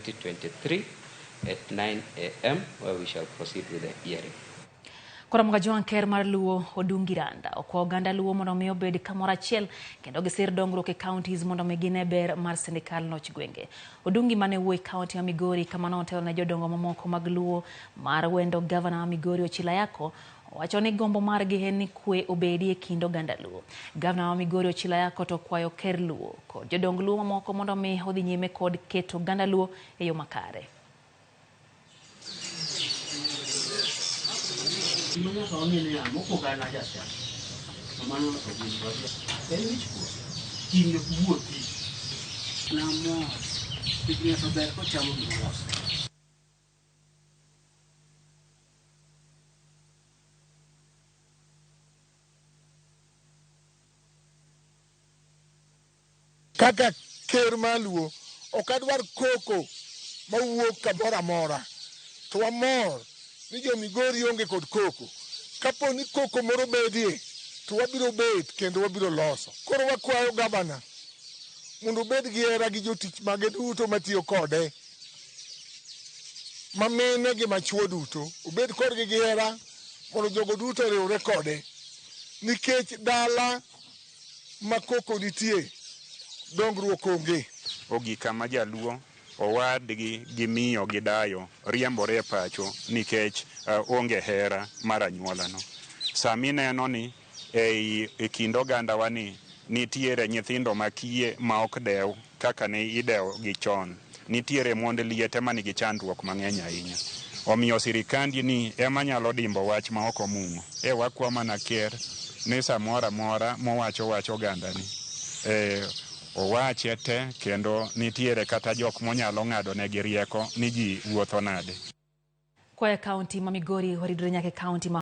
2023 at 9 a.m. where we shall proceed with the hearing. Koro Kajwang' ker mar Luo Odungi Randa okwa oganda Luo mondo mi obed kamoro achiel kendo gisir dongruok e counties mondo mi gine ber mar sirkal loch gwenge. Odungi mane wuo e kaunti ma Migori kama notelo ne jodongo mamoko mag Luo mar wendo gavana ma Migori Ochilo Ayacko owacho ni gombo margi en ni kwe obedi e kind oganda Luo. Gavana ma Migori Ochilo Ayacko to okwayo ker Luo kod jodong Luo mamoko mondo mi odhi nyime kod keto oganda Luo e yo makare. Gima nyaka wang'e niya, mokwongo an ajasiasa, to mano to gin en wich kuot. Kiny ok wuothi. Namor. Nikech ng'ato ber kochamo gima oloso. Kaka ker mar Luo, ok adwar koko mawuok kamoro amora. To wamor ni jo Migori onge kod koko. Kapo ni koko moro bedie, to wabiro bet kendo wabiro loso. Koro wakwayo gavana mondo obed gi hera gi jotich mage duto matiyo kode, ma mine gi machuo duto, obed kodgi gi hera mondo jogo duto oriwre kode. Nikech dala ma koko nitie, dongruok onge. Ogik kama jaluo owadgi gi miyo gi dayo riembore e pacho nikech onge hera mar anyuolano. Sami neno ni e kind ogandawa ni nitiere nyithindo makiye ma ok dew kaka ne idewo gi chon. Nitiere mond liete manigi chandruok mang'eny ahinya. Omiyo sirikandi ni ema nyalo dimbo wach ma ok omung'o. E wakwa mana ker ni samoro amora mowacho wach ogandani owache te kendo nitiere kata jok monyalo ng'ado negi rieko ni ji wuotho nade. Koa e kaunti ma Migori waridore nyaka e kaunti ma